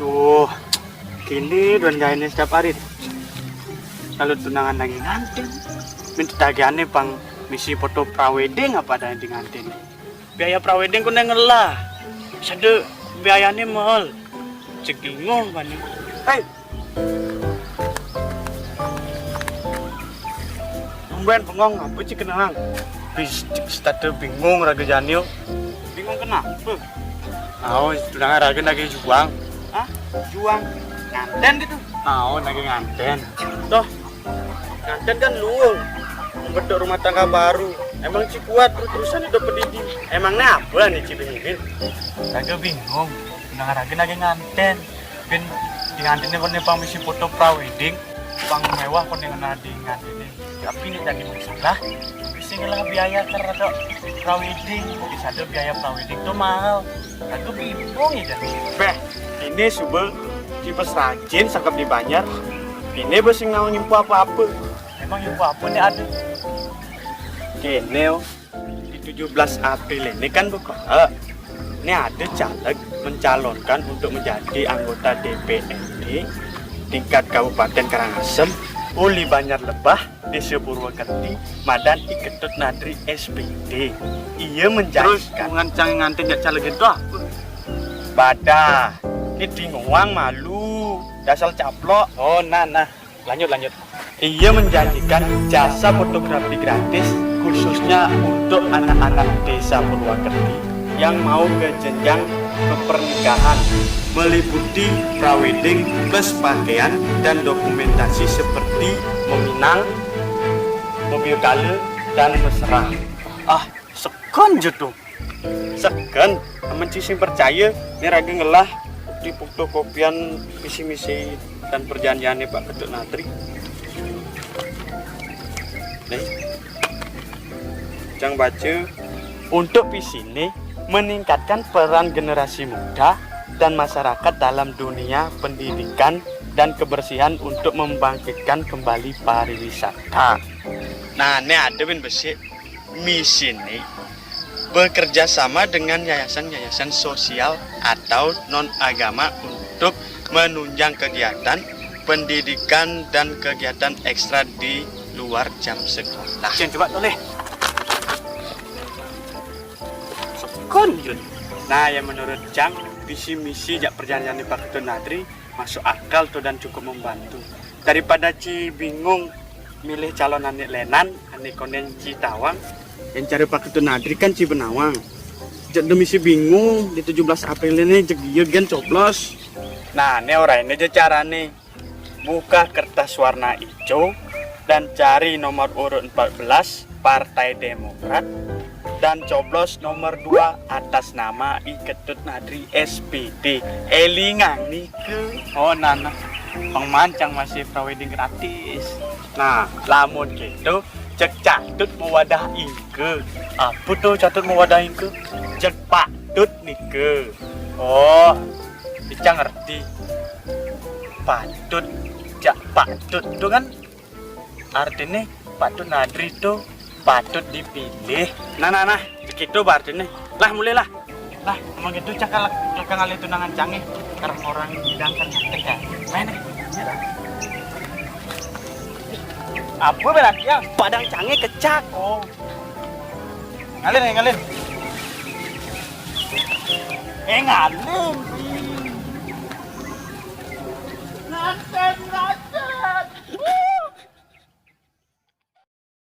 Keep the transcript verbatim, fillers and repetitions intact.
Duh, kini don gaéné setiap hari. Kalo tunangan lagi ngantén, minta tagihané pang misi foto prawedding apa adané di ngantén. Biaya prawedding kudu ngelah. Sada biayané mahal. Cik bingung bani. Héi, tumbén bengong, apa cik kenang? Bis, stada bingung raga jani. Bingung kenapa? Aw, tunangan raga nagih juang. Hah? Juang? Ngantén gitu? Aw, nagih ngantén. Toh, ngantén kan luung. Membentuk rumah tangga baru. Emang cik kuat terus-terusan hidup pendidi. Emangnya apa nih cik bingungin? Raga bingung. Tunangan raga nagih ngantén. Bin di nganténné koné pang misi foto prawedding, pang méwah koné ngenah di nganténné. Tapi né dadi masalah, misi ngelah biaya karena prawedding, di sada biaya prawedding to mahal. Aku bingung ya. Béh, ini suba cik bes rajin sangkep di banjar. Ini bes sing nawang info apa-apa. Emang info apa né ada? Kéné, oh. Di tujuh belas April ini kan, Beko, ini ada caleg mencalonkan untuk menjadi anggota D P R D tingkat Kabupaten Karangasem, uli Banjar Lebah, Désa Purwakerti, madan I Ketut Nadri S P D. Ia menjanjikan. Terus hubungan cang ngantén jak caleg itu apa? Badah, ini dinguang malu, dasar caplok. Oh, nah, nah. Lanjut, lanjut. Ia menjanjikan jasa fotografi gratis khususnya untuk anak-anak Désa Purwakerti yang mau ke jenjang kepernikahan, meliputi prawedding plus pakaian dan dokumentasi seperti meminang, mobil kala, dan mesra. Ah, sekon je to. Seken, amun cing sing percaya, né raga ngelah bukti fotokopian visi misi dan perjanjianné Pak Ketut Nadri. Nih, cang baca. Untuk visiné meningkatkan peran generasi muda dan masyarakat dalam dunia pendidikan dan kebersihan untuk membangkitkan kembali pariwisata. Nah, né ada bin besik. Misiné bekerja sama dengan yayasan-yayasan sosial atau non agama untuk menunjang kegiatan pendidikan dan kegiatan ekstra di luar jam sekolah. Cang coba tulis. Sekon, Yun. Nah, yang menurut Cang, visi misi jak perjanjian di Pak Ketut Nadri masuk akal tuh dan cukup membantu. Daripada ci bingung milih calon ané lénan, ané koné ci tawang. Yang cara Pak Ketut Nadri kan ci benawang. Jak demi si bingung di tujuh belas April ini, jak dia gén coblos. Nah, né orahina ja carané. Buka kertas warna hijau dan cari nomor urut empat belas Partai Demokrat dan coblos nomor dua atas nama I Ketut Nadri S P D. Élingang nika. Oh, nah, nah. Pang mancang masih prawedding gratis. Nah, lamun gitu, cék Catut mawadah ingka. Apa to Catut mawadah ingka? Cék Patut nika. Oh, Ica ngerti. Patut, cék Patut to kan artiné Patut Nadri to patut dipilih. Nah, nah, nah, cék itu artiné. Lah, mulai lah. Lah, emang itu cakal kakang ngalih tunangan cangé. Karena orang bilang kan ngerti kan. Main nih. Apa berarti ya? Padang cangé kecak. Oh. Ngalir ya, ngalir. Eh, ngalir. Nganten, nganten.